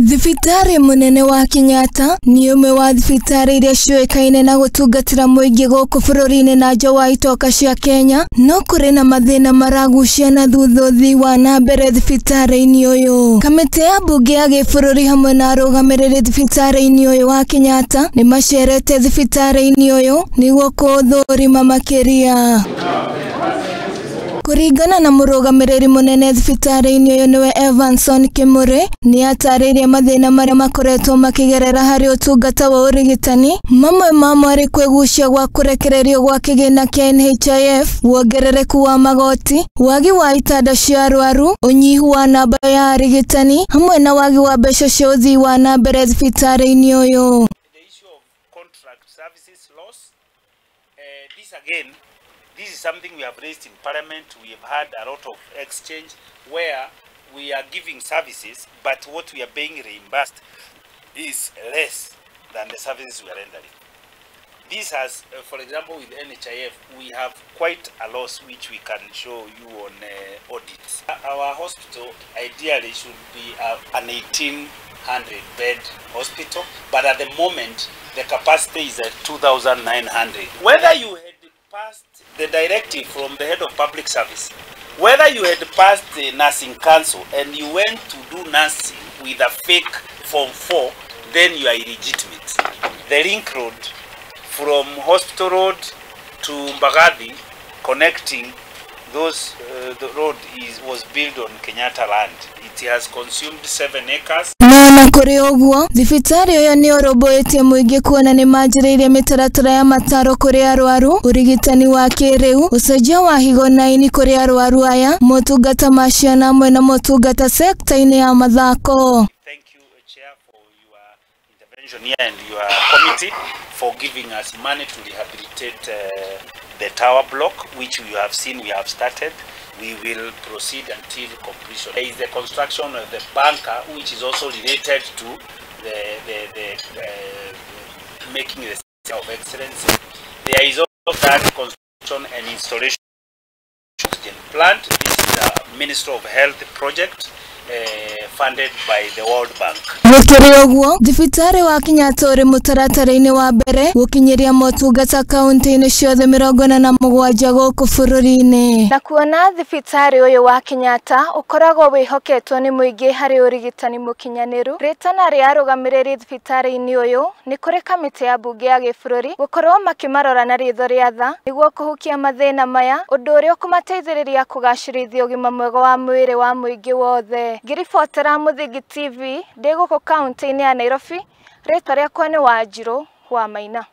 Thibitarĩ mũnene wa Kenyatta nĩ ũmwe wa thibitarĩ iria ciũĩkaine na gũtungatĩra mũingĩ gũkũ bũrũri-inĩ na nja wa itoka cia Kenya, no kũrĩ na mathĩna maragucia na thutha ũthii wa na mbere thibitarĩ-inĩ ũyũ. Kamĩtĩ ya mbunge ya gĩbũrũri hamwe na arũgamĩrĩri thibitarĩ-inĩ ũyũ wa Kenyatta nĩ macerete thibitarĩ-inĩ ũyũ nĩguo kũũthũrima makĩria. Kũringana na mũrũgamĩrĩri mũnene thibitarĩ-inĩ ũyũ nĩwe Evanson Kimuri, nĩ atarĩirie mathĩna marĩa makoretwo makĩgerera harĩ ũtungata wa ũrigitani, mamwe mamo arĩ kwĩgucia gwa kũrekererio gwa kĩgĩna kĩa NHIF, wongerereku wa magoti, wagi wa itanda cia arwaru, ũnyihu wa namba ya arigitani, hamwe na wagi wa mbeca cia ũthii wa na mbere thibitarĩ-inĩ ũyũ. The issue of contract services loss, this again, this is something we have raised in Parliament. We have had a lot of exchange where we are giving services, but what we are being reimbursed is less than the services we are rendering. This has, for example, with NHIF, we have quite a loss which we can show you on audits. Our hospital ideally should be an 1,800 bed hospital, but at the moment the capacity is at 2,900. Whether you had passed the directive from the head of public service, whether you had passed the nursing council and you went to do nursing with a fake form 4, then you are illegitimate. The link road from Hospital Road to Mbagathi connecting those, the road was built on Kenyatta land. It has consumed 7 acres. Na kũrĩ ũguo, thibitarĩ ũyũ nĩ ũrũmbũĩtie mũingĩ kuona nĩ manjĩrĩirie mĩtaratara ya mataro kũrĩ arwaru, ũrigitani wa kĩrĩu, ũcenjia wa higo na ini kũrĩ arwaru aya, motungata ma ciana hamwe na motungata sekta-inĩ ya mathako. Thank you, Chair, for your intervention here and your committee for giving us money to rehabilitate the tower block, which we have seen we have started. We will proceed until completion. There is the construction of the bunker, which is also related to the making the center of excellence. There is also that construction and installation oxygen plant. This is a Ministry of Health project funded by the World Bank. Gũkĩrĩ ũguo, thibitarĩ wa Kenyatta ũrĩ mũtaratara-inĩ wa mbere gũkinyĩria motungata kaunti-inĩ ciothe 47 gũkũ bũrũri-inĩ. Na kuona thibitarĩ ũyũ wa Kenyatta ũkoragwo wĩhoketwo nĩ mũingĩ harĩ ũrigitani mũkinyanĩru, rĩtana rĩa arũgamĩrĩri thibitarĩ-inĩ ũyũ nĩ kũrĩ kamĩtĩ ya mbunge ya gĩbũrũri gũkorwo makĩmarora na ritho rĩa tha nĩguo kũhukia mathĩna maya, ũndũ ũrĩa ũkũmateithĩrĩria kũgacĩrithia ũgima mwega wa mwĩrĩ wa mũingĩ wothe. Ngĩribotera Mũthingi TV ndĩ gũkũ kaunti-inĩ ya Nairobi, rĩtwa rĩakwa nĩ Wanjirũ wa Maina.